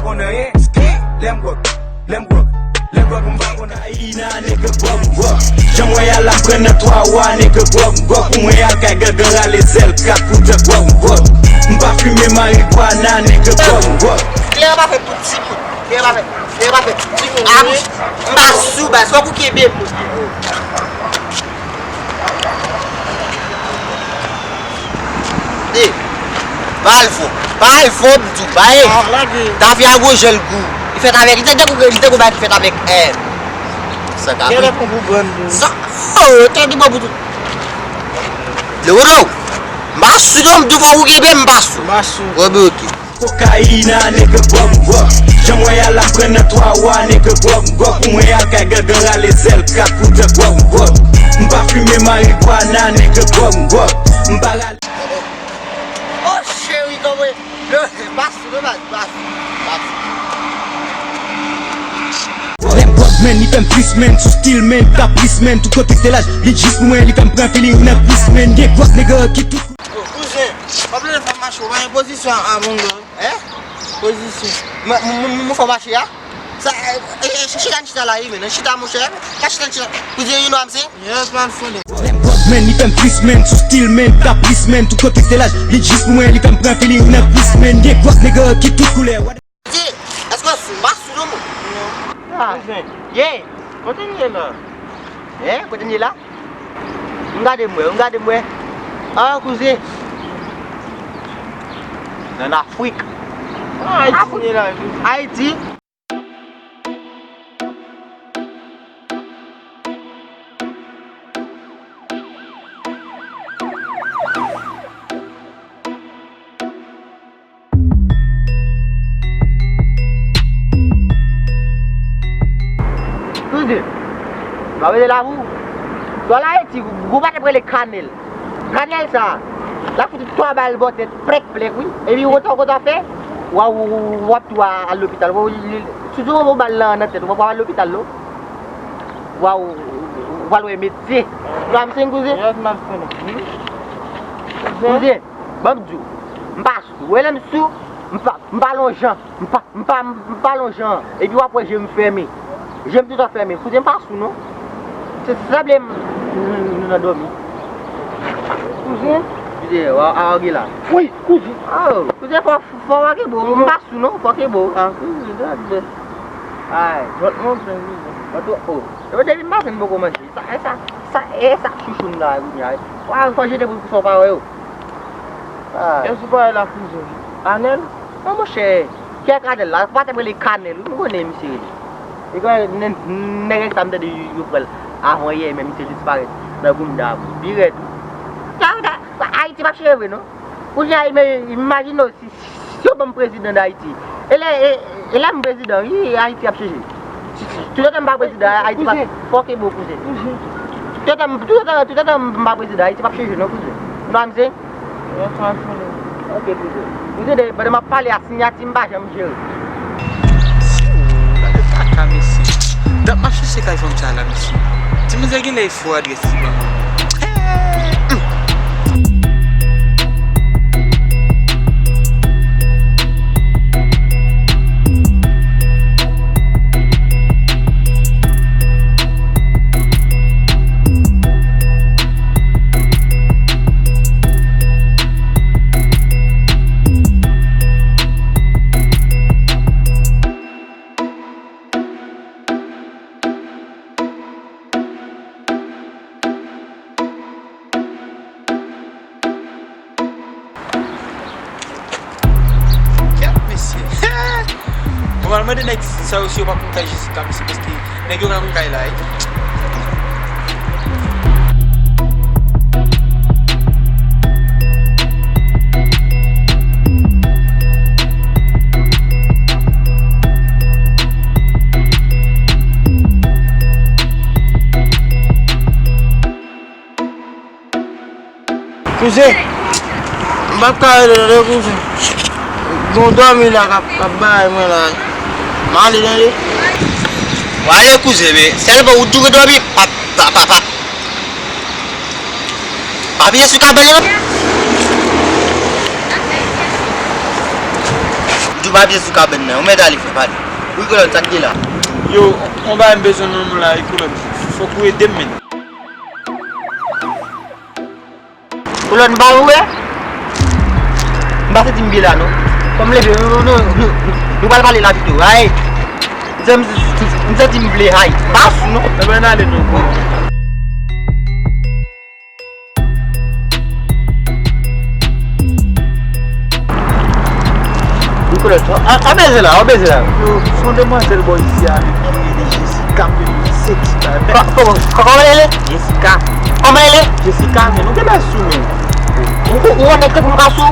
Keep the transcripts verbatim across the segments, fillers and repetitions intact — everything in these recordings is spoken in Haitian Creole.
Konn anyen, ski, lè m gwòk, lè m gwòk, lè gwòk m pa konn anyen. Ina, nèg gwòk, gwòk. Jan mwen al ap pran nan twa wa, nèg gwòk, gwòk. Pou mwen al kay gangan rale zèl kat pou djòk, gwòk, gwòk. M pa fimen marikwana, nèg gwòk, gwòk. Klè pa fèt pou timoun. Klè pa fèt, klè pa fèt pou timoun. A bouch. M pa sou baz, fòk ou kenbe m. Ey, pa al fon. Pa al fon, m di w, bay. Ah, lage. Tafya gwo jèl gou. Li fèt avèk, li te, li te gwo bagay ki fèt avèk, eh, sa ka. Kèlè kon pou bann dou. Sa, oh, tande bon pou tout. Lewodo, m pa sou non, m di w fòk ou kenbe m, m pa sou. M pa sou. Bon, ben, ok. Kokayina, nèg gwòk, gwòk. Jan mwen al ap pran nan twa wa, nèg gwòk, gwòk. Pou mwen al kay gangan rale zèl kat pou djòk, gwòk, gwòk. M pa fimen marikwana, nèg gwòk, gwòk. M pa rale. Oh, cheri, kòman? Non, pa sou, non, pa sou, pa sou, pa sou. Lè m gwòk, man, li fè m twist, man, sou stil, man, kapris, man, tout kote se laj, li jis pou mwen, li fè m pran feeling nan plis, man, gen gwòk, nèg ki tout. Oh, kouzen, pa plede fè mache, w pa gen pozisyon a, a, mongo. Hein? Pozisyon. Mwen, mwen, mwen, mwen fò mache a? Sa, eh, eh, chita, chita la, wi, men. Chita, monchè. Pa chita, chita. Kouzen, you know what I'm saying? Yes, man, funny. Lè m gwòk, man, li fè m twist, man, sou stil, man, kapris, man, tout kote se laj, li jis pou mwen, li fè m pran feeling nan plis, man, gen gwòk, nèg ki tout koulè. Kouzen, èske w sou? M pa sou non, mwen. Non. Ah. Kouzen. Yeah. Kote n ye la? Hein? Kote n ye la? M gade m wè, m gade m wè. Ah, kouzen. Nan Afrik. Ah, Ayiti n ye la, kouzen. Ayiti. Kouzen, m ap rete la pou ou. Dwa la Ayiti, gwo pa t ap rele kanèl. Kanèl sa, l ap fout twa bal bò tèt, plèk, plèk, wi. Epi ou kontan, ou kontan fè, w a, w ap tou al lopital. Sitou yon bal nan, nan tèt, ou pa al lopital, non. W a, w a wè medsen. Ou konprann, kouzen? Yes, m ap konnen. Kouzen, ban m di w, m pa sou. Ou wè lè m sou, m pa, m pa lonjan. M pa, m pa, m pa lonjan. Epi w ap wè je m fèmen. Je m toutan fèmen. Kouzen, m pa sou, non. Se sanble m, nou, nou nan dòmi. Kouzen? Kouzen, w a, w a gen la. Wi, kouzen. Oh, kouzen, fò, fò w a gen bo. M pa sou, non, fò w gen bo. Ah, kouzen, gade. Ay, jòt montre, kouzen. Mwen tou, oh. Epi depi m pase, m poko manje. Sa, e sa, sa, e sa chouchou m la, kounye a. Wa, fò jete pou, pou sa w pa wè yo. Ay. Kiyès ou pale la, kouzen? Anèl? Non, monchè. Kiyès Anèl la? Ou pa t ap rele Kanèl, wi, m konnen misye rele. E kòman nè-, nèg sa m tande yo, yo pran l avan yè, men misye disparèt nan goumda pi rèd, wi. Sa, sa, sa, Ayiti p ap chanje vre, non. Kounye a, ima-, imajine w si, si yo ban m prezidan Dayiti. E lè, e, e lè m prezidan, wi, Ayiti ap chanje. Si, si, toutotan m pa prezidan, Ayiti p ap, kouzen, fòk e bon, kouzen. Kouzen. Toutotan, toutotan, toutotan m pa prezidan, Ayiti p ap chanje, non, kouzen. You know what I'm saying? Yes, my friend. Ok, kouzen. Kouzen, de, pandan m ap pale a, siyati m pa janm jere. Gade kaka, mesye. Dat m ap chèche kay fanm sa la, mesye. Ti manzè genlè fo adrès li ban mwen. Kèt, mesye. Bon, m al mande nèg sa yo si yo pa konn kay Jessica, mesye, paske nèg yo ka konn kay la, wi. Kouzen, m p ap ka rete tande, kouzen. Gon dòmi la k ap, k ap bay mwen la. M ale tande. W ale, kouzen, men sèlman ou dure dòmi, p ap, p ap, p ap, p ap. Pa piye sou kabann yo non. M di Pa vye sou kabann nan, ou mèt ale frè, pale. Wi, Kolòn, sa k gen la? Yo, yon bagay m bezwen nan nou la, wi, Kolòn. Fòk ou ede m, men. Kolòn, m pa wè. M pa santi m byen la, non. Fò m leve, nou, nou, nou, nou, nou pral pale la pito. Ay. M santi, m santi m vle, ay. M pa sou, non. Ebyen, n ale, non. Nicolas, a, a bezwen la, a bezwen la. Yo, se yon demwazèl bò isi a, men, ki rele Jessica, men, seksi, ba, men. Kò-, kòman, kò-, kòman l rele? Jessica. Kòman l rele? Jessica, men, nou genlè sou, men. Ou, ou, ou wè nèg tankou m ka sou?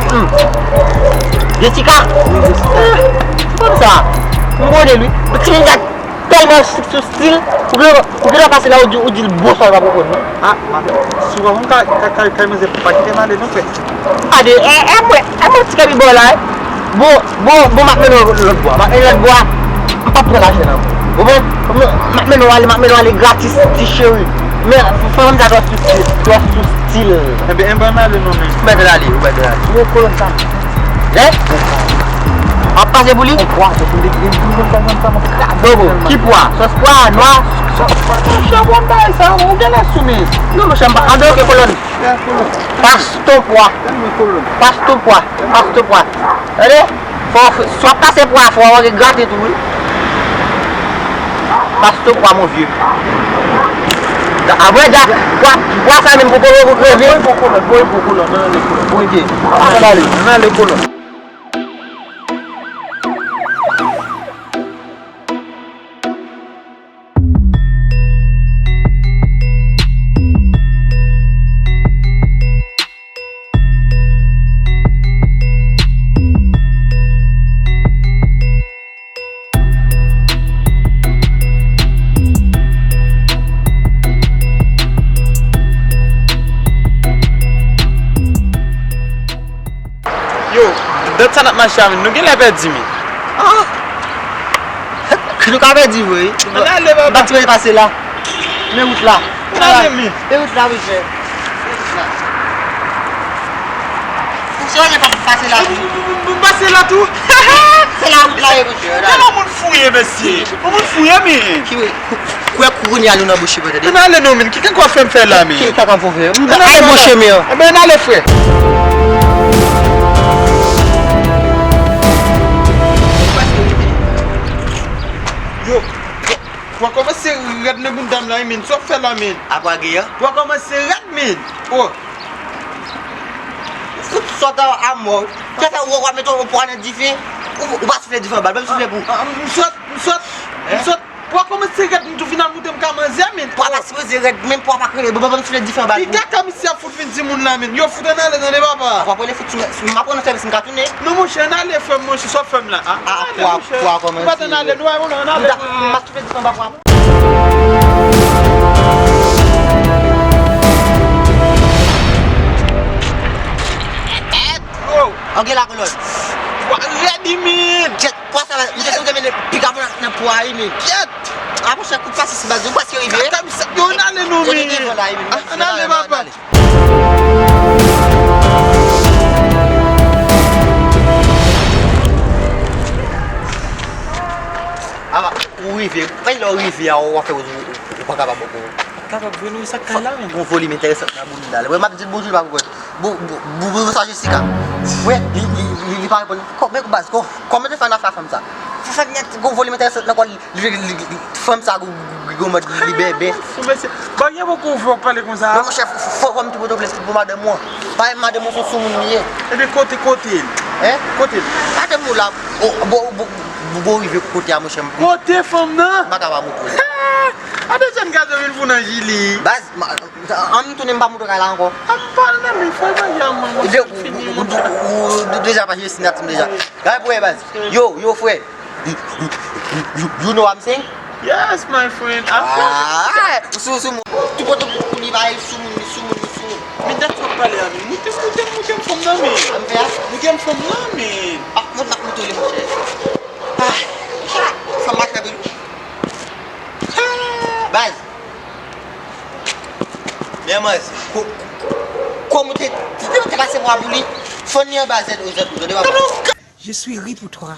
Mm. Jessica? Wi, Jessica. Eh, fanm sa. M konnen l, wi. Ti nèg la tèlman sou, sou stil, ou genlè, ou genlè pase la, ou di, ou di l bonswa, ou pa konprann, non? Ah, madanm, si w pa konn kay, kay, kay, kay manzè, pa kite m ale, non, frè. Gade, e, e mwen, e mwen ti kè bibò la, e. Bon, bon, bon, m ap mennen w lòt bò a, m ap mennen w lòt bò a, m p ap pran lajan nan. Ou konprann? M ap mennen w ale, m ap mennen w ale gratis, ti cheri. Men, fanm sa twò sou stil, twò sou stil. Enben, enben, n ale, non, men. Ou mèt ale, ou mèt ale. Yo, kolòn sa. Lè? W ap pase pou li? Yon pwa, sòs m te gen, m te gen, m te gen, m te gen. Bobo, ki pwa? Sòs pwa, nwa? Sòs pwa. Monchè, bon bagay sa, ou genlè sou men. Non, monchè, m pa, an dehors de kolòn. Pastè pwa. Pastè pwa. Pastè pwa. Tande? Fò, si w ap pase pwa, fò w grate tou, wi. Pastè pwa, mon vieux. Apre, Jack, pwa, pwa sa menm pou kolo, pou kreve. Boy pou kolòn, boy pou kolòn, nan ale kolòn. Ok. Ann ale, ann ale kolòn. Yo, dat sa n ap mache a, men nou genlè pèdi, men. Ah! Nou ka pèdi vre, wi. Ann ale, papa. Bat tire pase la. Men wout la. Ann ale, men. Men wout la, wi, frè. Men wout la. Ou sonje pa pase la tou. Ou, ou, ou, ou pase la tou? Se la wout la ye, monchè. Gade yon moun fouye, mesye. Yon moun fouye, men. Ki wi? Kwè kounye a nou nan bouch li, tande. Ann ale non, men. Ki kaka w ap fè m fè la, men? Ki kaka m fè w fè? Ann ale, ann ale. Ay, monchè, men. Enben, ann ale, frè. Yo, pwa kòmanse rèd nan bounda m la, wi, men. Sa w ap fè la, men? Apa gen an? Pwa kòmanse rèd, men. Oh. Fout sòt a, a mò. Kè sa, w ap mete yon pwa nan dife. Ou, ou pa soufle dife anba l, ban m soufle pou ou. Ah, ah, m sòt, m sòt, m sòt. Pwa kòmanse rèd, m tou vin al montre m ka manzè, men. Pwa pa sipoze rèd, menm pwa pa kreye. Bon, ban m soufle dife anba l pou ou. Ki kaka misye ap fout vin di moun la, men? Yo, fout ann ale, tande, papa. Apa pwale fout sou, m ap rann ou sèvis, m ka tounen. Non, monchè, ann ale, frè m, monchè, sa w ap fè m la, a? Ah, pwa, pwa kòmanse. Ou pa t ann ale, nou, non, ann ale. M ap soufle dife anba pwa. Yo! Angle la kolòn. Pwa rèd, men. Kèt, pwa sa, m te sonje mennen piga pou nan, nan pwa, wi, men. Kèt! A, monchè, kout pase si baz, nou prèske rive. Kaka misye, yo, ann ale non, men. Yo, nou devan la, wi, men. Ah, ann ale, papa. Apa, ou rive, men lè w rive a, w ap fè wout ou, ou pa kapab ankò. Kapab vre, nou sa k kay la, men. Gon volim enteresan nan bounda la. Wè, m ap di l bonjou, l pa konprann. Bon, bon, bon, bon, sa Jessica. Wè, li, li, li, li pa reponn. Kò, men baz, kò, kòman te fè n ap fè fanm sa? Fè, fè nèt, gon volim enteresan nan kò li, li, li, li, li, fanm sa, gwo, gwo, gwo mòd, li bèbè. Sou mesye, bagay poko ouvè w ap pale konsa. Non, monchè, fò, fò, fò m te pote w plent pou madanm ou an. Paske madanm ou se yon soumoun li ye. Ebyen, kote, kote l? Hein? Kote l? Madanm ou la, o, bo, bo, bo, bo rive kote a, monchè, m. Kote fanm nan? M pa ka pa montre w. A de jèn gason vin fou nan jili. Baz, ma, an m tounen m pa montre w kay la ankò. A m pa nan men fò bagay a mwen, monchè, fini, monchè. Ou, ou, ou, ou deja pa jwe sinati m deja. Gade pou wè, baz. Yo, yo, frè. You, you, you, you, you know what I'm saying? Yes, my friend. Ah, sou, sou moun. Tout kote pou li bay sou moun, li sou moun, li sou moun. Men dat w ap pale a, men. Moute, moute, moute m fanm nan, men. An fè a? Moute m fanm nan, men. Ah, mwen m ap moute li, monchè. Ah, sa mache nan. Baz. Men manzè, ko-, ko-, kòm ou te, te, te pase mwa pou li, fann li anba zèt, o zèt, ou tande, papa? Je suis ri pour toi.